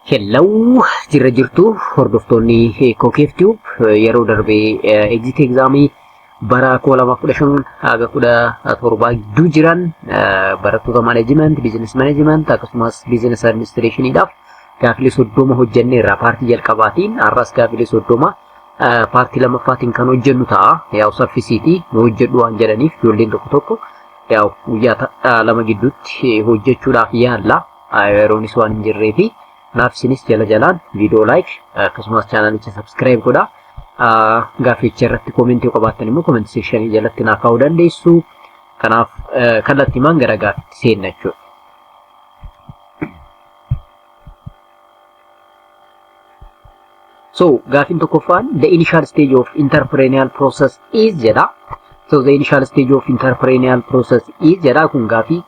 Hello, jirra jirtu hordoftoonni Kookeef Tube. Yeroo darbee exit examii bara 2015 haga 17 gidduu jiran barattoota management, business management akkasumas business administrationiidhaaf gaafilee 30 hojjenneerra partii jalqabaatiin. Har'as gaafilee 30 partii lammaffaatiin kan hojjennu ta'a. Yaa'u saffisiitii nu hojjedhu waan jedhaniif ijoolleen tokko tokko, yaa'u guyyaa 2 gidduutti hojjechuudhaaf yaalla, yeroonis waan hin jirreefi. Kanaaf isinis jala jalaan viidiyoo like akkasumas channelicha subscribe godhaa. Gaafficha irratti commentii qabaattan immoo commentii sectionii jalatti naa kaa'uu dandeessu. Kanaaf kallattiimaan gara gaaffiitti seenna jechuudha. So gaaffiin tokkoffaan "The initial stage of entrepreneurial process is" jedha. So "The initial stage of entrepreneurial process is" jedha. Kun gaaffii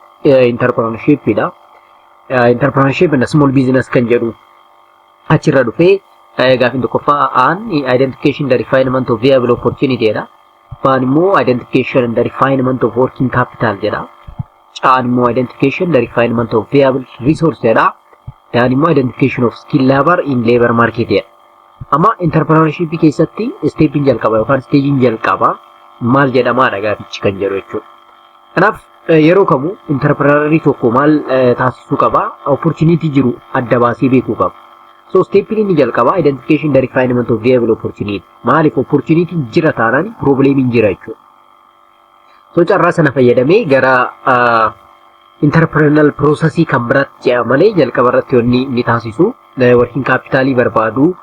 entrepreneurshipidha. Entrepreneurship and small business kan jedhu achirra dhufee, gaaffiin tokkoffaa aan identification the refinement of viable opportunity jedha. Baan immoo identification and the refinement of working capital jedha. Caan immoo identification the refinement of viable resource jedha. Daan immoo identification of skill labor in labor market jedha. Amma entrepreneurship keessatti stepiin jalqaba yookaan stageiin jalqaba maal jedhamaadha gaafichi kan jedhu jechuudha. Kanaaf yeroo kamuu entrepreneurii tokko maal taasisuu qaba? Opportunity jiru adda baasee beekuu qaba. So stepiin inni jalqaba identification the refinement of viable opportunity. Maaliif? Opportunity jira taanaan problemiin jira jechuudha. So carraa sana fayyadamee gara entrepreneurial processii kan biraatti ce'a malee, jalqaba irratti wanni inni taasisu working capitalii barbaadu,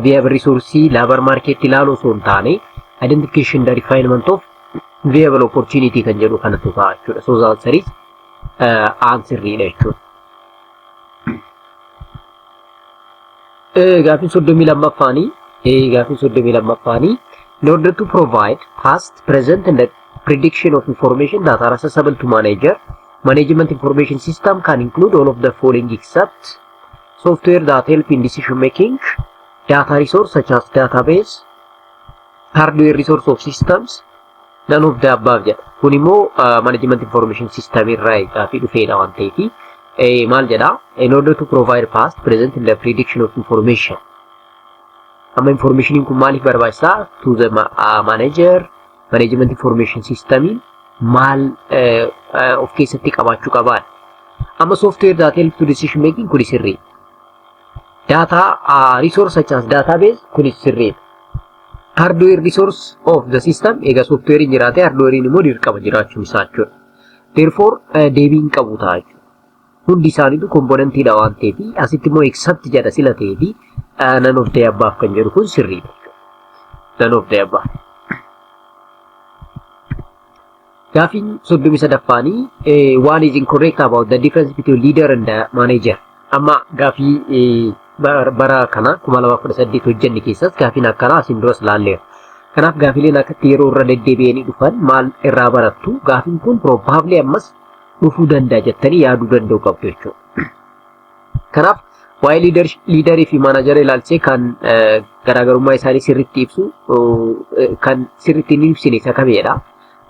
viable resource, labor market ilaaluu osoo hin taane, identification the refinement of viable opportunity kan jedhu kanatu ta'a jechuudha. So the answer is aan sirriidha jechuudha. Gaaffiin 32ffaanii, "In order to provide past, present and the prediction of information that are accessible to manager, management information system can include all of the following except software that help in decision making, data resource such as database, hardware resource of systems, none of the above" jedha. Kun immoo management information system irraa gaaffii dhufeedha waan ta'eef, maal jedha? In order to provide past, present and the prediction of information. Amma informationiin kun maaliif barbaachisaa? To the manager, management information systemiin maal of keessatti qabaachuu qabaadha. Amma software that help to decision making kun sirrii. Data resource such as database kunis sirriidha. Hardware resource of the system, egaa softwarein jiraate hardwarein immoo dirqama jiraachuu isaa jechuudha. Therefore deebiin qabu ta'a jechuudha. Hundi isaaniitu componentiidha waan ta'eef, asitti immoo except jedha sila ta'eefi, none of the above kan jedhu kun sirriidha. None of the above. Gaafiin 33ffaanii "One is incorrect about the difference between leader and the manager." Amma gaafii bara kana 2018 hojjenne keessas gaafiin akkanaa asiin duras laalleera. Kanaaf gaafileen akkatti yeroo irra deddeebi'anii dhufan maal irraa barattu? Gaafiin kun probably ammas dhufuu danda'a jettanii yaaduu danda'u qabdu jechuudha. Kanaaf waa'ee leaderii fi managerii ilaalchee kan garaagarummaa isaanii sirriitti ibsu, kan sirriitti hin ibsine isa kamidha?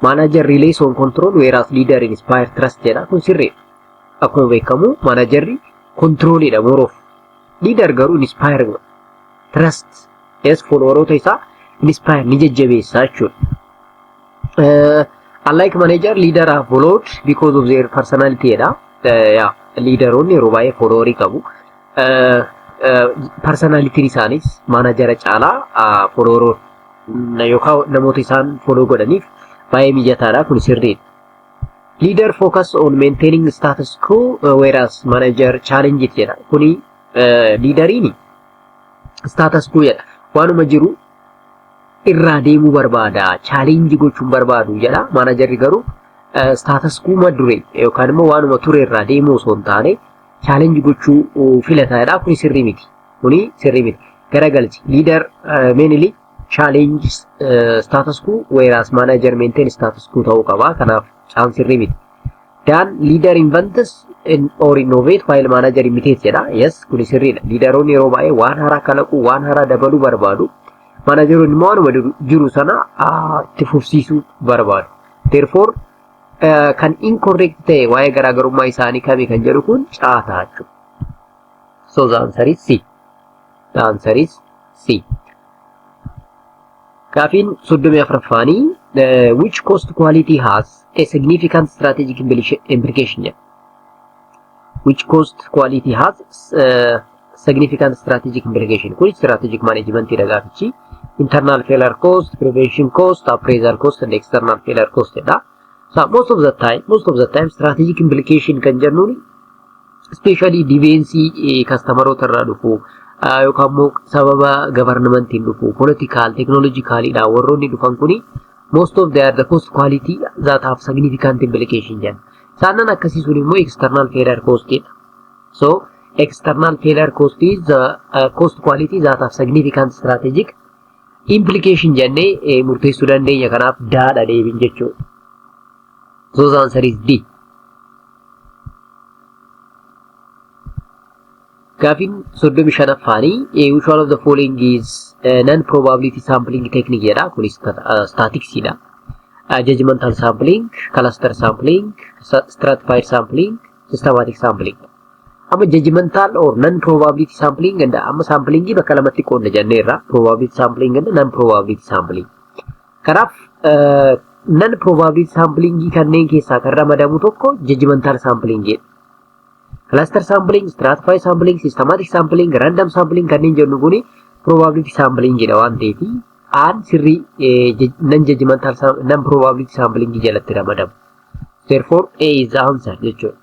"Manager relies on control whereas leader inspire trust" jedha. Kun sirriidha. Akkuma beekamu managerri controlidha more of. Leader garuu inspire trust, yes, followeroota isaa inspire ni jajjabeessa jechuudha. Unlike manager, leader are followed because of their personality jedha. Yeah, leaderoonni yeroo baay'ee followerii qabu. Personalityn isaanis managera caalaa followeroota yookaan namoota isaan follow godhaniif baay'ee mijataadha. Kun sirriidha. "Leader focus on maintaining status quo whereas manager challenge it" jedha. Kuni leaderiin status quo jedha. Waanuma jiru irraa deemuu barbaada. Challenge gochuun barbaadu jedha. Managerri garuu status quo ma dure yookaan immoo waanuma ture irraa deemuu osoo hin taane challenge gochuu filataadha. Kuni sirrii miti. Kuni sirrii miti. Garagalchi. Leader mainly challenge status quo whereas manager maintain status quo ta'uu qaba. Kanaaf caan sirrii miti. Daan "Leader invents or innovate while manager imitates" jedha. Yes, kuni sirriidha. Leaderoonni yeroo baay'ee waan haaraa kalaquu, waan haaraa dabaluu barbaadu. Manageroonni immoo waanuma jiru sana itti fufsiisuu barbaadu. Therefore kan incorrect ta'e waa'ee garaagarummaa isaanii kami kan jedhu kun caataa jechuudha. So the answer is C. The answer is C. Gaafiin 34ffaanii which cost quality has a significant strategic implication jedha. Which cost quality has significant strategic implication? Kun strategic management dha gaafichi. Internal failure cost, prevention cost, appraisal cost and external failure cost jedha. So most of the time strategic implication kan jennuun especially deviance customeroota irraa dhufu yookaan immoo sababa governmentiin dhufu, political, technologicalidha warroonni dhufan kuni, most of they are the cost quality that have significant implication jenna. Isaanan akkasii sun immoo external failure cost dha. So external failure cost is the cost quality that have significant strategic implication jennee murteessuu dandeenya. Kanaaf D dha deebiin jechuudha. So the answer is D. Gaafiin 35ffaanii which one of the following is non probability sampling technique jedha. Kunis statisticsiidha. Judgmental sampling, cluster sampling, stratified sampling, systematic sampling. Amma judgmental or non probability sampling and amma samplingii bakka lamatti qoodna jenneerra, probability sampling and non probability sampling. Kanaaf non probability samplingii kanneen keessaa kan ramadamu tokko judgmental sampling jedha. Cluster sampling, stratified sampling, systematic sampling, random sampling kanneen jennu kuni probability sampling jedha waan ta'eef aan sirrii non judgmental non probability sampling jalatti ramadamu. Therefore, A is the answer jechuudha.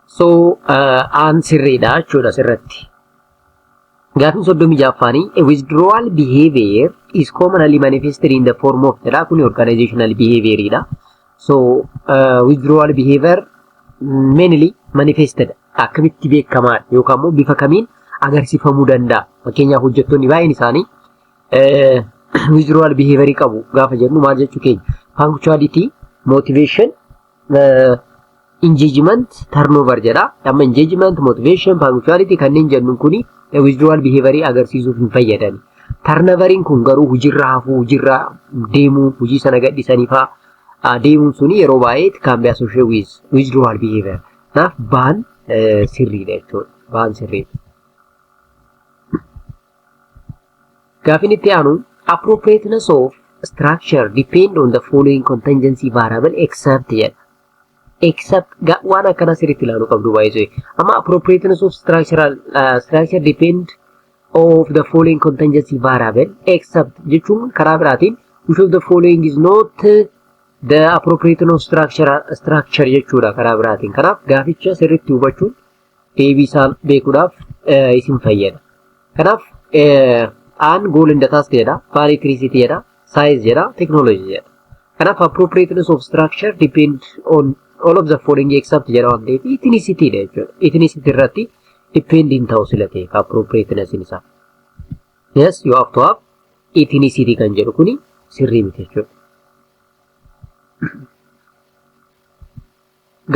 So aan sirriidha jechuudha sirratti. Gaaffiin 36ffaanii a withdrawal behavior is commonly manifested in the form of jedha. Kuni organizational behavior dha. So withdrawal behavior mainly manifested akkamitti beekamaadha yookaan immoo bifa kamiin agarsiifamuu danda'a? Fakkeenyaaf, hojjettoonni baay'een isaanii withdrawal behavior qabu gaafa jennu maal jechuu keenya? Punctuality, motivation, engagement, turnover jedha. Amma engagement, motivation, punctuality kanneen jennu kuni withdrawal behavior agarsiisuuf hin fayyadan. Turnoveriin kun garuu hojiirra hafuu, hojiirra deemuu, hojii sana gadhiisanii fa'aa deemuun suni yeroo baay'ee can be associated with withdrawal behavior. Kanaaf B'n sirriidha jechuudha. B'n sirriidha. Gaaffiin itti aanu appropriateness of structure depend on the following contingency variable except jedha. Except waan akkana sirriitti ilaaluu qabdu baay'isee. Amma appropriateness of structural structure depend of the following contingency variable except jechuun karaa biraatiin which of the following is not the appropriateness of structure jechuudha karaa biraatiin. Kanaaf gaaficha sirriitti hubachuun deebii isaa beekuudhaaf isin fayyada. Kanaaf A'n goal and task jedha, B'n ethnicity jedha, size jedha, technology jedha. Kanaaf appropriateness of structure depend on all of the following except jedha waan ta'eef ethnicity dha jechuudha. Ethnicity irratti depend hin ta'u sila ta'eef appropriateness isaa. Yes, you have to have ethnicity kan jedhu kuni sirrii miti jechuudha.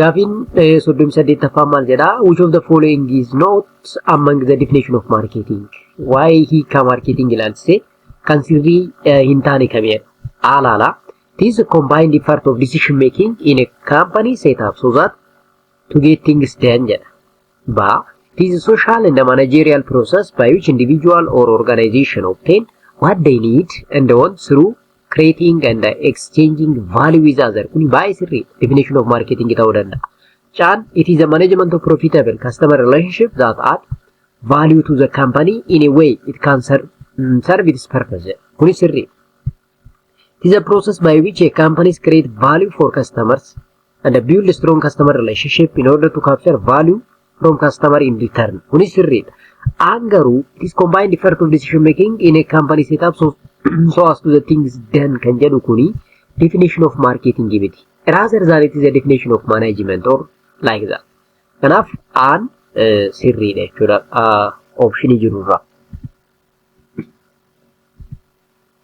Gaafiin 38ffaan maal jedhaa? Which of the following is not among the definition of marketing? Waa'ee hiikaa marketing ilaalchisee kan sirrii hin taane kamidha? A laala. It is a combined effort of decision making in a company setup so that to get things done jedha. B. It is a social and a managerial process by which individual or organization obtain what they need and want through creating and exchanging value with other. Kuni baay'ee sirrii definition of marketing ta'uu danda'a. C'n, it is a management of profitable customer relationship that add value to the company in a way it can serve its purpose. Kuni sirrii. It is a process by which a companies create value for customers and build a strong customer relationship in order to capture value from customer in return. Kuni sirriidha. A'n garuu it is combined effort of decision making in a company setup so as to the things done kan jedhu kuni definition of marketing miti. Rather than it is a definition of management or like that. Kanaaf A'n sirriidha jechuudha optionii jirurraa.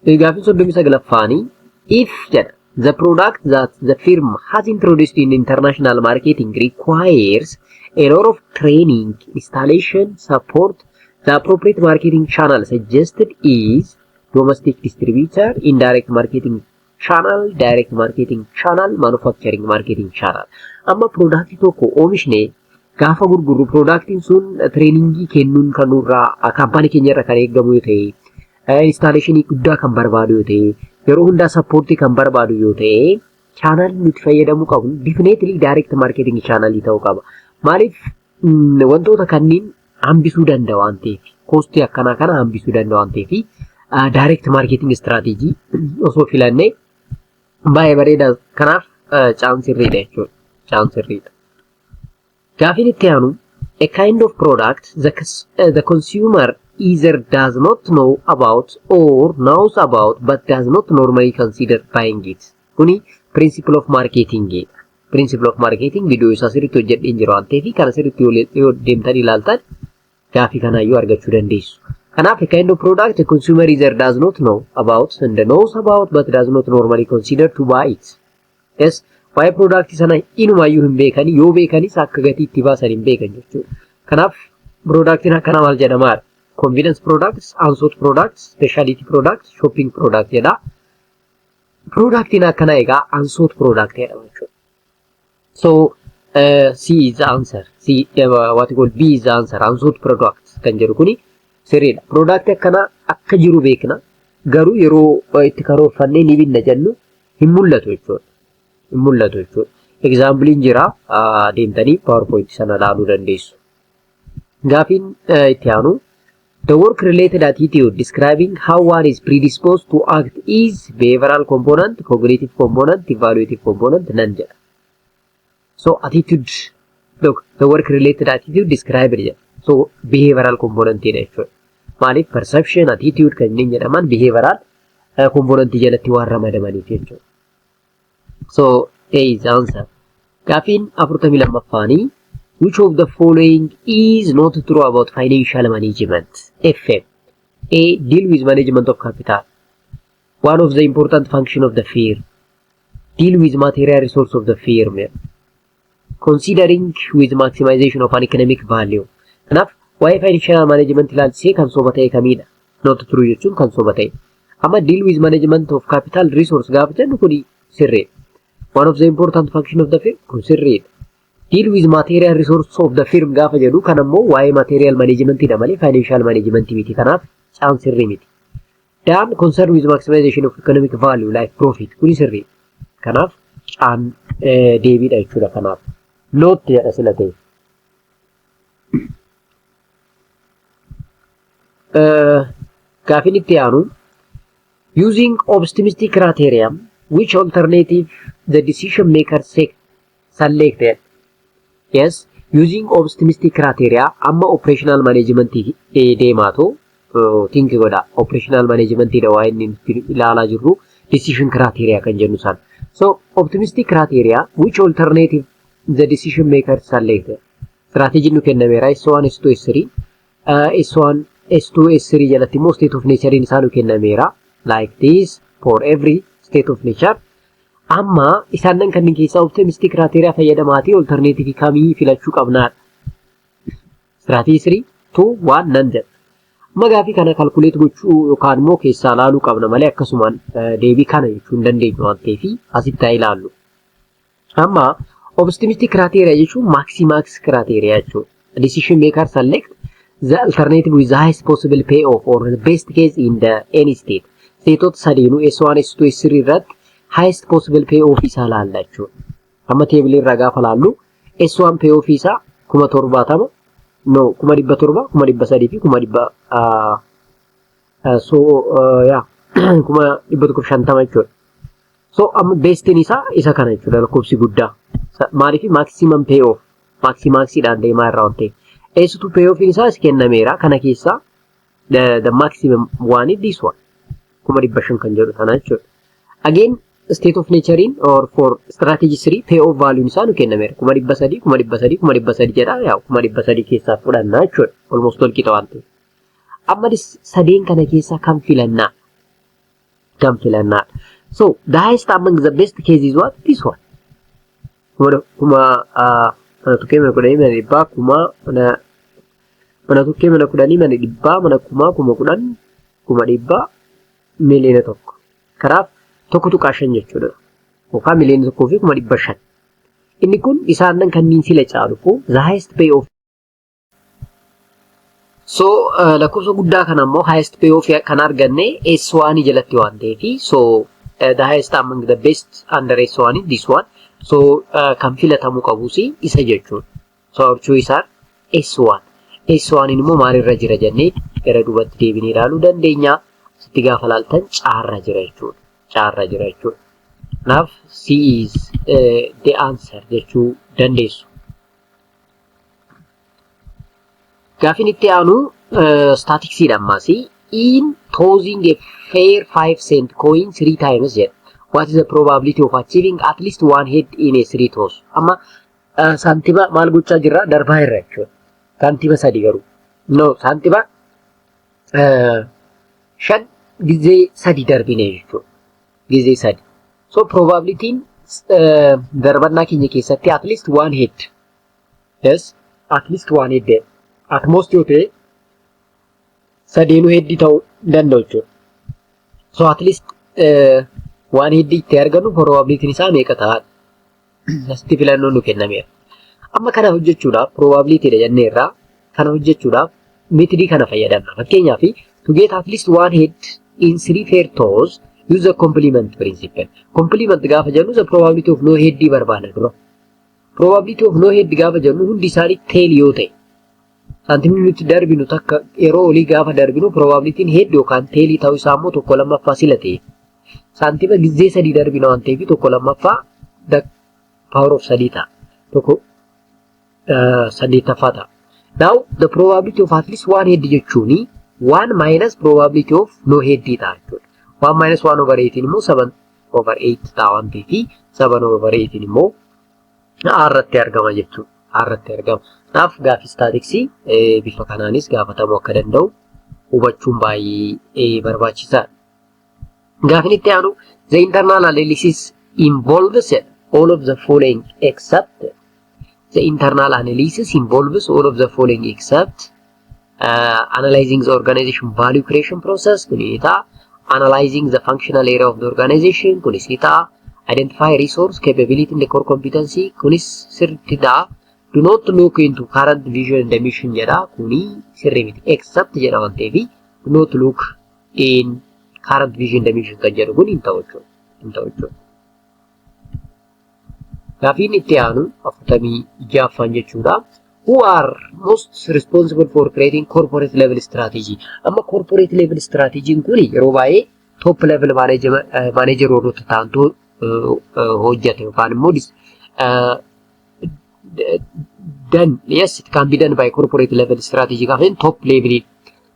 Gaaffiin 39ffaanii if jedha, the product that the firm has introduced in international marketing requires a lot of training, installation, support, the appropriate marketing channel suggested is domestic distributor, indirect marketing channel, direct marketing channel, manufacturing marketing channel. Amma product tokko oomishne Gaafa gurgurru productiin sun trainingii kennuun kan nurraa kaampaanii keenya irra kan eeggamu yoo ta'e, installationii guddaa kan barbaadu yoo ta'e, yeroo hundaa supportii kan barbaadu yoo ta'e, channelii nuti fayyadamuu qabnu definitely direct marketing channelii ta'uu qaba. Maaliif? Wantoota kanneen hambisuu danda'a waan ta'eef, costii akkanaa kana hambisuu danda'a waan ta'eef, direct marketing strategy osoo filannee baay'ee bareeda. Kanaaf C'n sirriidha jechuudha. C'n sirriidha. Gaafiin itti aanu, a kind of product the consumer either does not know about or knows about but does not normally consider buying it. Kuni principle of marketing dha. Principle of marketing viidiyoo isaa sirriitti hojjedheen jira waan ta'eef, kana sirriitti yoo deemtanii ilaaltan gaafii kanaayyuu argachuu dandeessu. Kanaaf, a kind of product the consumer either does not know about and knows about but does not normally consider to buy it. Yes, waa'ee product sana inumaayyuu hin beekani, yoo beekanis akka gatii itti baasan hin beekan jechuudha. Kanaaf productiin akkana maal jedhamaadha? Convenience products, unsought products, specialty products, shopping product jedha. Productiin akkana egaa unsought product jedhama jechuudha. So C is the answer. C, what you call, B is the answer. Unsought product kan jedhu kuni sirriidha. Product akkana akka jiru beekna. Garuu yeroo itti karoorfannee ni binna jennu hin mul'atu jechuudha. Hin mul'atu jechuudha. Exampleiin jira, deemtanii PowerPoint sana ilaaluu dandeessu. Gaafiin itti aanu, the work related attitude describing how one is predisposed to act is behavioral component, cognitive component, evaluative component, none jedha. So attitude, look, the work related attitude described jedha. So behavioral component dha jechuudha. Maaliif? Perception, attitude kanneen jedhaman behavioral component jalatti waan ramadamaniif jechuudha. So A is the answer. Gaafiin 42ffaanii, which of the following is not true about financial management? FM. A. Deal with management of capital. One of the important function of the firm. Deal with material resource of the firm. Considering with maximization of an economic value. Kanaaf waa'ee financial management ilaalchisee kan soba ta'e kamidha? Not true jechuun kan soba ta'e. Amma deal with management of capital resource gaafa jennu kuni sirriidha. One of the important function of the firm kun sirriidha. Deal with material resource of the firm gaafa jedhu kan ammoo waa'ee material management dha malee financial management miti. Kanaaf C'n sirrii miti. D'n concern with maximization of economic value like profit kuni sirriidha. Kanaaf C'n deebiidha jechuudha kanaaf. Not jedha sila ta'e. Gaafiin itti aanu, using optimistic criteria, which alternative the decision maker selected? Yes, using optimistic criteria, amma operational management deemaatu think godha. Operational management dha waa inni ilaalaa jirru, decision criteria kan jennu san. So optimistic criteria, which alternative the decision maker selected? Strategy nu kennameera, S1, S2, S3. S1, S2, S3 jalatti immoo state of nature isaa nu kennameera, like this for every state of nature. Amma isaan kanneen keessaa optimistic criteria fayyadamaatii alternative kamii filachuu qabnaadha? Strategy 3, 2, 1, none jedha. Amma gaafii kana calculate gochuu yookaan immoo keessaa ilaaluu qabna malee akkasumaan deebii kana jechuu hin dandeenyu waan ta'eef asitti haa ilaallu. Amma optimistic criteria jechuun maximax criteria jechuudha. Decision maker select the alternative with the highest possible payoff or the best case in the any state. Stateota sadeenuu S1, S2, S3 irratti highest possible payoff isaa laalla jechuudha. Amma tableii irraa gaafa laallu S1 payoff isaa 70,000, no, 700,000, 300,000 fi 100,000, so yaa 150,000 jechuudha. So amma bestiin isaa isa kana jechuudha, lakkoofsi guddaa. Maaliif? Maximum payoff maximaxiidhaan deemaa irraa waan ta'eef. S2 payoff isaa as kennameera, kana keessaa the maximum one is this one, 500,000 kan jedhu sana jechuudha. Again, state of nature in or for strategy 3 payoff value isaa nu kennameera, 300,000, 300,000, 300,000 jedha, yaa 300,000 keessaa fudhannaa jechuudha. Almost wal qixa waan ta'eef. Amma sadeen kana keessaa kam filannaa? Kam filannaa? So the highest among the best case is what? This one. Kuma mana tokkee, mana kudhanii, mana dhibbaa, kuma mana tokkee, mana kudhanii, mana dhibbaa, mana kumaa, 10,000, 100,000, 1,000,000. Kanaaf 1.5 jechuudha. Yookaan 1,500,000. Inni kun isaan kanneen sila caalu the highest pay off. So lakkoofsa guddaa kana immoo highest pay off kan arganne S1 jalatti waan ta'eef, so the highest among the best under S1 is this one. So kan filatamuu qabus isa jechuudha. So our choice are S1. S1 immoo maalirra jira jennee gara duubatti deebinee ilaaluu dandeenya. Sitti gaafa laaltan caarra jira jechuudha. Caarra jira jechuudha. Kanaaf C is the answer jechuu dandeessu. Gaaffiin itti aanu staatiksiidha ammaas. In tossing a fair 5 cent coin 3 times jedha. What is the probability of achieving at least one head in a three toss? Amma saantima maal gochaa jirra? Darbaa irra jechuudha. Saantima sadi garuu. No, saantima shan gizee sadi darbine jechuudha. Gizee sadi. So probabilityin darbannaa keenya keessatti at least one head. Yes, at least one head. At most yoo ta'e sadeenuu heddii ta'uu danda'u jechuudha. So at least waan heddii itti argannu probabilityin isaa meeqa ta'a? Asitti filannoon nu kennameera. Amma kana hojjechuudhaaf probabilityidha jenneerraa, kana hojjechuudhaaf methodii kana fayyadamna. Fakkeenyaaf, to get at least one head in three fair toss, use the complement principle. Complement gaafa jennu the probability of no head barbaada dura. Probability of no head gaafa jennu hundi isaanii tail yoo ta'e, saantimni nuti darbinu takka yeroo olii gaafa darbinu probabilityin head yookaan tailii ta'uu isaa immoo tokko lammaffaa sila ta'e. Saantima gizee sadii darbina waan ta'eef tokko lammaffaa the power of sadii ta'a. Tokko saddeettaffaa ta'a. Now the probability of at least one head jechuuni one minus probability of no head ta'a jechuudha. One minus one over eightiin immoo seven over eight ta'a waan ta'eef seven over eightiin immoo irratti argama jechuudha. Irratti argama. Kanaaf gaaffii staatiksii bifa kanaanis gaafatamuu akka danda'u hubachuun baay'ee barbaachisaadha. Gaaffiin itti aanu the internal analysis involves all of the following except, the internal analysis involves all of the following except analyzing the organization value creation process, kun ni ta'a. Analyzing the functional area of the organization, kunis ni ta'a. Identify resource capability and the core competency, kunis sirriitti ta'a. Do not look into current vision and mission jedha, kuni sirrii miti, except jedha waan ta'eef do not look in current vision and mission kan jedhu kun hin ta'u jechuudha. Hin ta'u jechuudha. Gaaffiin itti aanu 46ffaan jechuudha. Who are most responsible for creating corporate level strategy? Amma corporate level strategy kun yeroo baay'ee top level manager warroota ta'antu hojjete yookaan immoo done, yes, it can be done by corporate level strategy gaafa top level.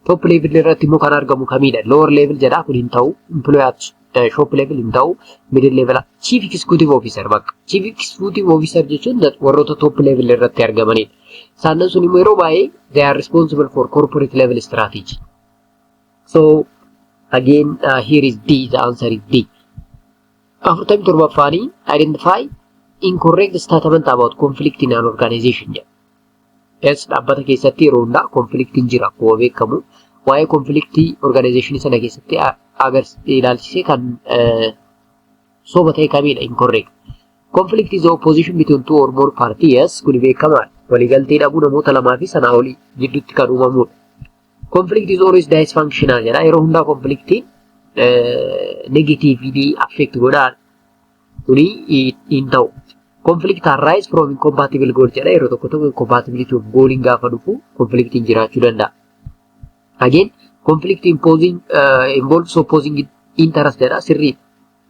Top level irratti immoo kan argamu kamidha? Lower level jedha, kun hin ta'u. Employee at shop level hin ta'u. Middle level, chief executive officer bakka. Chief executive officer jechuun warroota top level irratti argamanidha. Isaan sun immoo yeroo baay'ee they are responsible for corporate level strategy. So again, here is D, the answer is D. 47ffaanii identify incorrect statement about conflict in an organization jedha. Yes, dhaabbata keessatti yeroo hundaa conflictiin jira akkuma beekamu. Waa'ee conflictii organization sana keessatti ilaalchisee kan soba ta'e kamidha, incorrect? Conflict is the opposition between two or more parties. Yes, kun beekamaadha. Waliigaltee dhabuu namoota lamaa fi sanaa olii gidduutti kan uumamudha. Conflict is always dysfunctional jedha. Yeroo hundaa conflictiin negatively affect godhaa. Kuni hin ta'u. Conflict arise from incompatible goal jedha. Yeroo tokko tokko incompatibility of goaliin gaafa dhufu conflictiin jiraachuu danda'a. Again, conflict imposing involves opposing interest jedha. Sirriidha.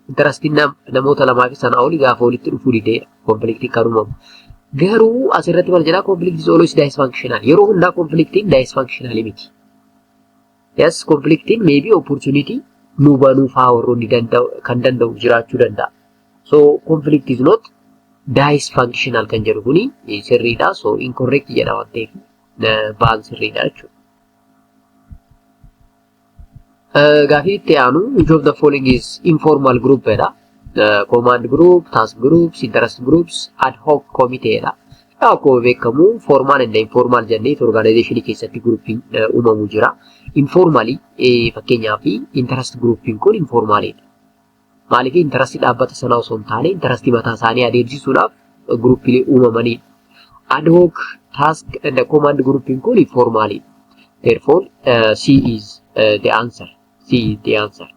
Interestiin namoota lamaa fi sanaa olii gaafa walitti dhufuu dideedha. Conflictiin kan uumamu. Garuu asirratti maal jedhaa? Conflict is always dysfunctional. Yeroo hundaa conflictiin dysfunctional miti. Yes, conflictiin maybe opportunity nu banuu fa'aa warroonni kan danda'u jiraachuu danda'a. So conflict is not dysfunctional kan jedhu kuni sirriidha. So incorrect jedha waan ta'eef ba'an sirriidha jechuudha. Gaafii itti aanu which of the following is informal group jedha. Command group, task groups, interest groups, ad hoc committee jedha. Akkuma beekamu formal and informal jennee organization keessatti groupiin uumamu jira. Informally fakkeenyaaf interest groupiin kun informalidha. Maaliif? Interest dhaabbata sanaa osoo hin taane interest mataa isaanii adeemsisuudhaaf Groupiilee uumamanidha. Ad hoc task and command groupiin kun formalidha. Therefore, C is the answer. C is the answer.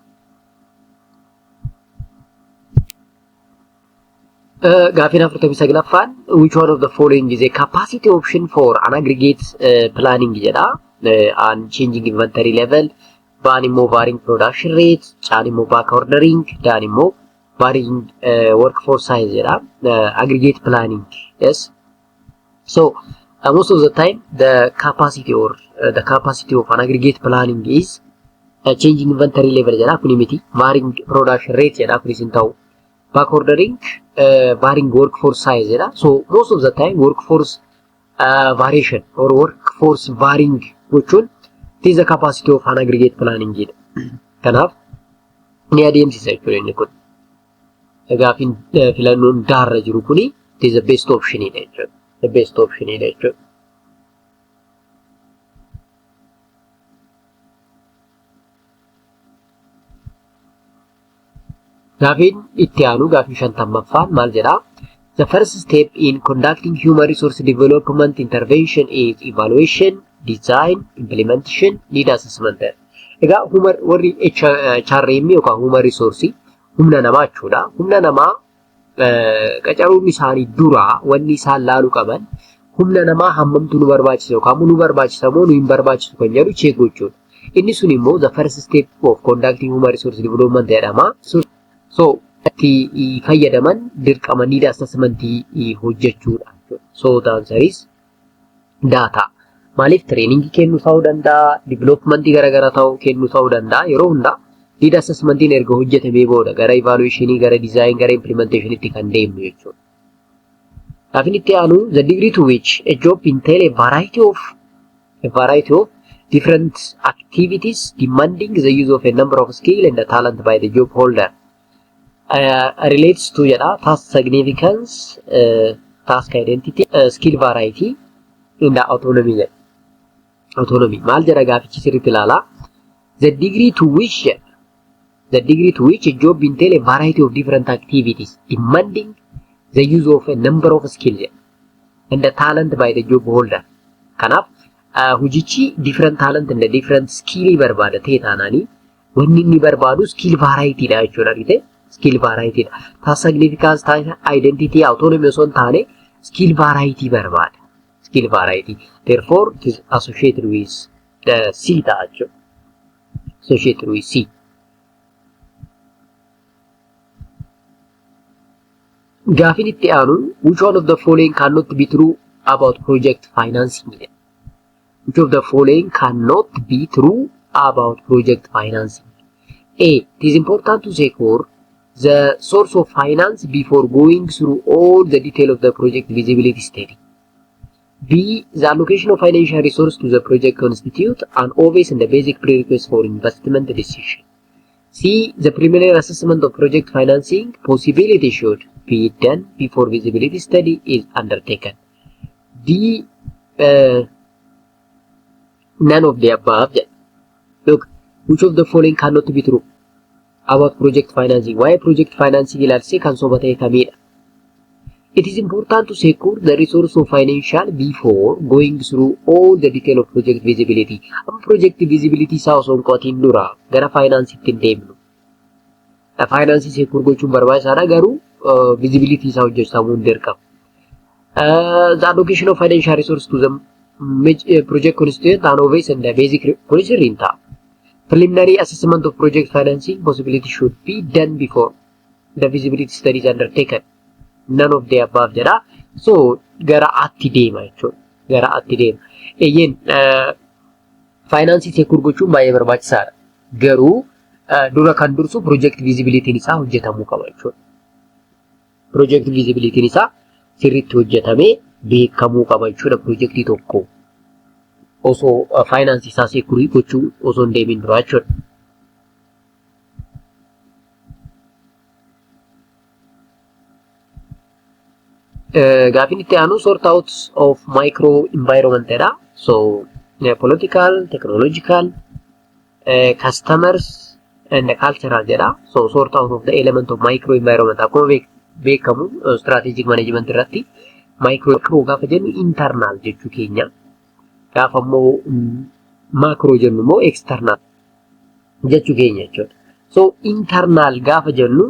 Gaafiin 49ffaan, which one of the following is a capacity option for an aggregate planning jedha. An changing inventory level, B'n immoo varying production rate, C'n immoo back ordering, D'n immoo varying workforce size jedha. Aggregate planning, yes. So most of the time the capacity or the capacity of an aggregate planning is changing inventory level jedha, kuni miti. Varying production rate jedha, kunis hin ta'u. Back ordering, varying workforce size jedha. So most of the time workforce variation or workforce varying gochuun, it is the capacity of an aggregate planning jedha. Kanaaf ni adeemsisa jechuudha inni kun. Gaafiin filannoon daarra jiru kuni, it is the best option dha jechuudha. The best option dha jechuudha. Gaafiin itti aanu, gaafii 50ffaan maal jedhaa? The first step in conducting human resource development intervention is evaluation, design, implementation, need assessment. Egaa warri HRM yookaan human resource, humna namaa jechuudha. Humna namaa qacaruun isaanii dura wanni isaan laaluu qaban humna namaa hammamtu nu barbaachisa yookaan nu barbaachisa moo nu hin barbaachisu kan jedhu check gochuudha. Inni sun immoo the first step of conducting human resource development jedhama. So itti fayyadaman dirqama need assessment hojjechuudha. So the answer is data. Maaliif? Trainingii kennuu ta'uu danda'a, developmentii garaagaraa ta'uu kennuu ta'uu danda'a. Yeroo hundaa need assessmentiin erga hojjetamee booda gara evaluationii, gara design, gara implementationitti kan deemnu jechuudha. Gaafin itti aanu, the degree to which a job entail a variety of different activities demanding the use of a number of skill and the talent by the job holder relates to jedha, task significance, task identity, skill variety and the autonomy jedha. Autonomy maal jedha gaafichi? Sirriitti ilaalaa. The degree to which a job entail a variety of different activities demanding the use of a number of skills and the talent by the job holder. Kanaaf hojichi different talent and the different skill barbaada ta'e taanaanii, wanni inni barbaadu skill variety dha jechuudha, argite? Skill variety dha. Task significance, task identity, autonomy osoo hin taane skill variety barbaada. Skill variety. Therefore, it is associated with the C ta'a jechuudha. Associated with C. Gaafin itti aanu, which one of the following cannot be true about project financing jedha. Which of the following cannot be true about project financing? A. It is important to secure the source of finance before going through all the detail of the project feasibility study. B. The allocation of financial resource to the project constitute an obvious and the basic prerequisite for investment decision. C. The preliminary assessment of project financing possibility should be done before feasibility study is undertaken. D. None of the above. Look, which of the following cannot be true about project financing? Waa'ee project financing ilaalchisee kan soba ta'e kamidha? It is important to secure the resource of financial before going through all the detail of project feasibility. Amma project feasibility isaa osoo hin qo'atiin dura gara finance'itti hin deemnu. Finance secure gochuun barbaachisaadha, garuu feasibility isaa hojjetamuu hin dirqama. The allocation of financial resource to the project constituent an obvious and the basic, kunis sirrii hin ta'a. Preliminary assessment of project financing possibility should be done before the feasibility study is undertaken. None of the above jedha. So gara atti deema jechuudha. Gara atti deema. Eeyyeen, finance secure gochuun baay'ee barbaachisaadha. Garuu dura kan dursu project feasibility'n isaa hojjetamuu qaba jechuudha. Project feasibility'n isaa sirriitti hojjetamee beekamuu qaba jechuudha projectii tokko. Osoo finance isaa secure gochuu osoo hin deemin dura jechuudha. Gaafin itti aanu sort out of micro environment jedha. So political, technological, customers and cultural jedha. So sort out of the element of micro environment akkuma beekamu strategic management irratti micro gaafa jennu internal jechuu keenya. Gaafa immoo macro jennu immoo external jechuu keenya jechuudha. So internal gaafa jennu,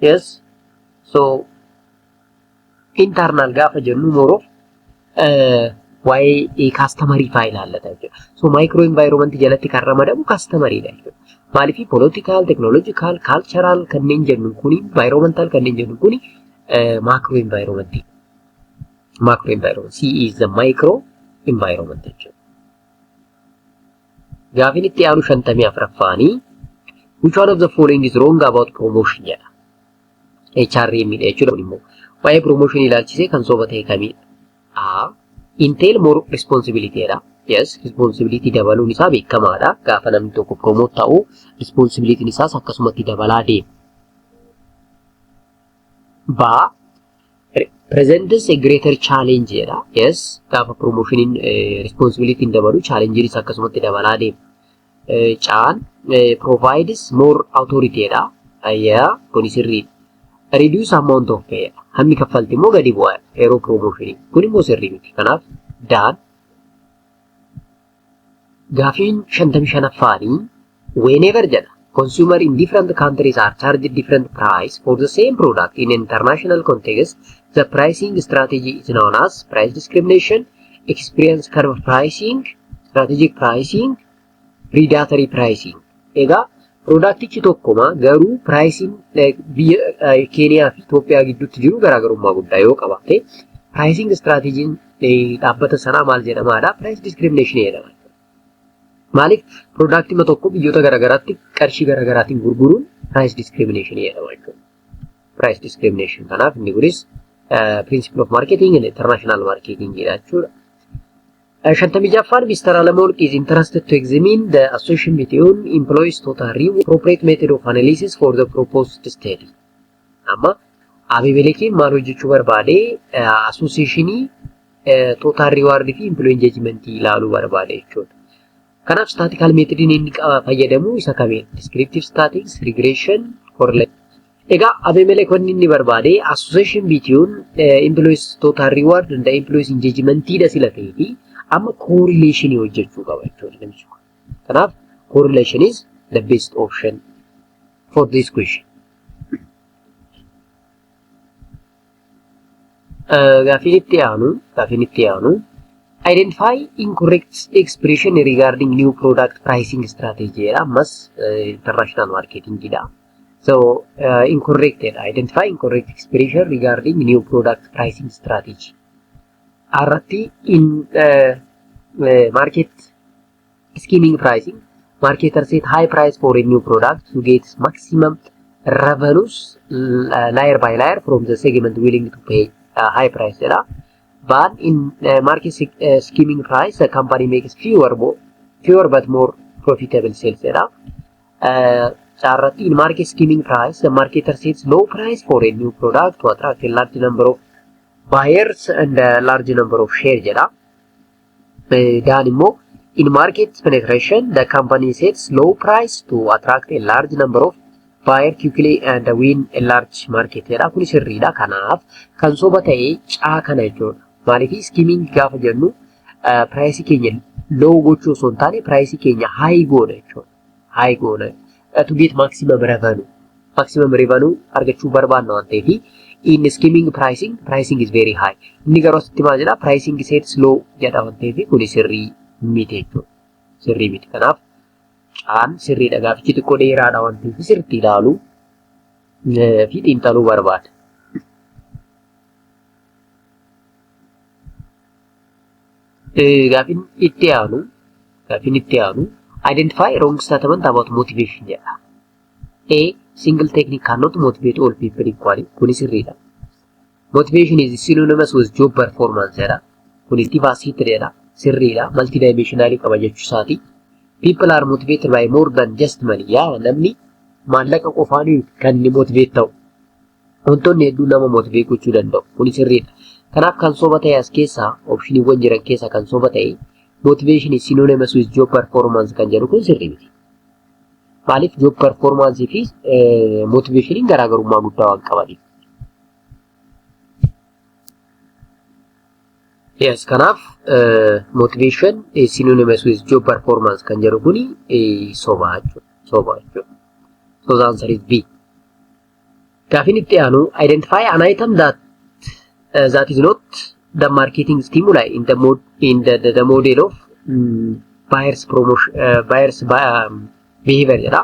yes, so internal gaafa jennu more of waa'ee customerii faa ilaallata jechuudha. So micro environment jalatti kan ramadamu customeriidha jechuudha. Maaliif political, technological, cultural kanneen jennu kuni, environmental kanneen jennu kuni macro environment. Macro environment. C is the micro environment jechuudha. Gaafin itti aanu 54ffaanii, "Which one of the following is wrong about promotion?" jedha. HRM dha jechuudha kun immoo. Waa'ee promotion ilaalchisee kan soba ta'e kamidha? A. Entail more responsibility dha. Yes, responsibility dabaluun isaa beekamaadha. Gaafa namni tokko promote ta'u responsibility isaas akkasumatti dabalaa deema. B. Presents a greater challenge jedha. Yes, gaafa promotioniin responsibility dabalu challengenis akkasumatti dabalaa deema. Caan provides more authority dha. Yeah, kuni sirriidha. Reduce amount of pay. Hammi kaffalti immoo gadi bu'a yeroo promotionii. Kun immoo sirrii miti. Kanaaf daan. Gaafiin 55ffaanii whenever jedha, consumer in different countries are charged different price for the same product in international context, the pricing strategy is known as price discrimination, experience curve pricing, strategic pricing, predatory pricing. Egaa productichi tokkuma garuu pricing biyya Keeniyaa fi Itoophiyaa gidduutti jiru garaagarummaa guddaa yoo qabaate pricing strategiin dhaabbata sanaa maal jedhamaadha? Price discrimination jedhama. Maaliif productima tokko biyyoota garaagaraatti qarshii garaagaraatiin gurguruun price discrimination jedhama jechuudha. Price discrimination, kanaaf inni kunis principle of marketing and international marketing jedha jechuudha. 56ffaan, Mr. Alamoolq is interested to examine the association between employees total reward, appropriate method of analysis for the proposed study. Amma Abibelekiin maal hojjechuu barbaade? Associationii total reward fi employee engagement ilaaluu barbaade jechuudha. Kanaaf statistical methodiin inni fayyadamu isa kamiin? Descriptive statistics, regression, correlation. Egaa Abimelek wanni inni barbaade association between employees total reward and the employees engagement dha sila ta'ee fi amma correlation hojjechuu qaba jechuudha namichi kun. Kanaaf correlation is the best option for this question. Gaafiin itti aanu identify incorrect expression regarding new product pricing strategy jedha. Ammas international marketing dha. So incorrect jedha. Identify incorrect expression regarding new product pricing strategy. Irratti, in market skimming pricing, marketer set high price for a new product to get maximum revenues layer by layer from the segment willing to pay high price jedha. But in market skimming price, the company makes fewer but more profitable sales jedha. Caarratti, in market skimming price, the marketer sets low price for a new product to attract a large number of buyers and a large number of share jedha. Daan immoo, in market penetration, the company sets low price to attract a large number of buyer quickly and win a large market jedha. Kun sirriidha. Kanaaf kan soba ta'e caa kana jechuudha. Maaliif skimming gaafa jennu priceii keenya low gochuu osoo hin taane priceii keenya high goona jechuudha. High goona to get maximum revenue. Maximum revenue argachuu barbaanna waan ta'eef in skimming pricing, pricing is very high. Inni garuu asitti maal jedha? Pricing sets low jedha waan ta'eef kuni sirrii miti jechuudha. Sirrii miti. Kanaaf caan sirriidha. Gaafichi xiqqoo dheeraadha waan ta'eef sirriitti ilaaluu fi xiinxaluu barbaada. Gaafin itti aanu identify wrong statement about motivation jedha. A. Single technique cannot motivate all people equally. Kuni sirriidha. Motivation is synonymous with job performance jedha. Kuni multifaceted jedha. Sirriidha. Multidimensionally qaba jechuu isaati. People are motivated by more than just money. Yaa, namni maallaqa qofaan kan inni motivate ta'u. Wantoonni hedduun nama motivate gochuu danda'u. Kuni sirriidha. Kanaaf kan soba ta'e as keessaa, optioniiwwan jiran keessaa kan soba ta'e motivation is synonymous with job performance kan jedhu kun sirrii miti. Maaliif job performance fi motivationiin garaagarummaa guddaa waan qabaniif. Yes, kanaaf motivation is synonymous with job performance kan jedhu kuni sobaa jechuudha. Sobaa jechuudha. So the answer is B. Gaafiin itti aanu, identify an item that is not the marketing stimuli in the mod in the model of buyers promotion, buyers behavior jedha.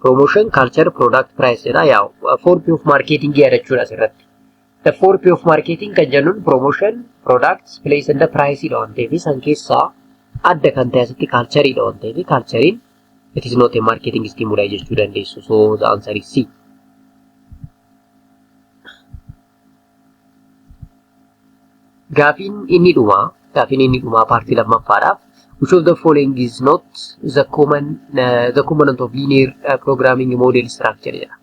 Promotion, culture, product, price jedha. Yaa, 4P of marketing yaadachuudha asirratti. The 4P of marketing kan jennuun promotion, products, place and the price dha waan ta'eef, san keessaa adda kan ta'e asitti culture dha waan ta'eef, culturein it is not a marketing stimuli jechuu dandeessu. So the answer is C. Gaafiin inni dhumaa partii lammaffaadhaaf, which of the following is not the component of linear programming model structure jedha.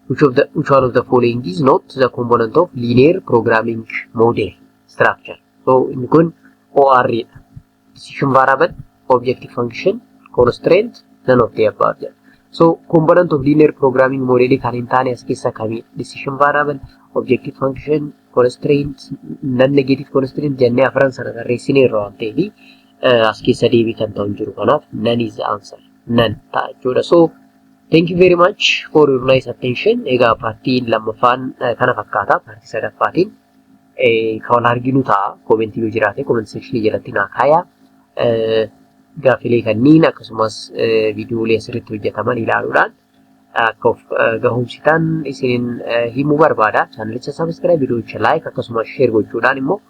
Which one of the following is not the component of linear programming model structure? So inni kun OR dha. Decision variable, objective function, constraint, none of the above jedha. So component of linear programming model kan hin taane as keessa kamii? Decision variable, objective function, constraint, non negative constraint jennee afran sana tarreessineerra waan ta'eef, as keessa deebii kan ta'u hin jiru. Kanaaf none is the answer. None ta'a jechuudha. So thank you very much for your nice attention. Egaa partiin lammaffaan kana fakkaata. Partii sadaffaatiin kan wal arginu ta'a. Commentii yoo jiraate comment sectionii jalatti naa kaayaa. Gaaffilee kanneen akkasumas viidiyoolee asirratti hojjetaman ilaaluudhaan akka of gahumsitan isinin himuu barbaada. Channelicha subscribe, viidiyoocha like akkasumas share gochuudhaan immoo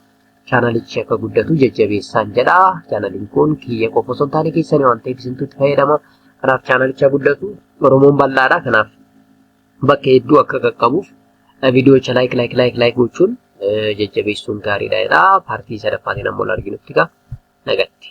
channelichi akka guddatu jajjabeessaan jedha. Channeliin kun kiyya qofa osoo hin taane keessanii waan ta'eef isintu itti fayyadama. Kanaaf channelicha guddatu, Oromoon bal'aadha. Kanaaf bakka hedduu akka qaqqabuuf viidiyoocha like, like, like, like gochuun jajjabeessuun gaariidha jedha. Partii sadaffaatiin ammoo arginutti egaa nagatti.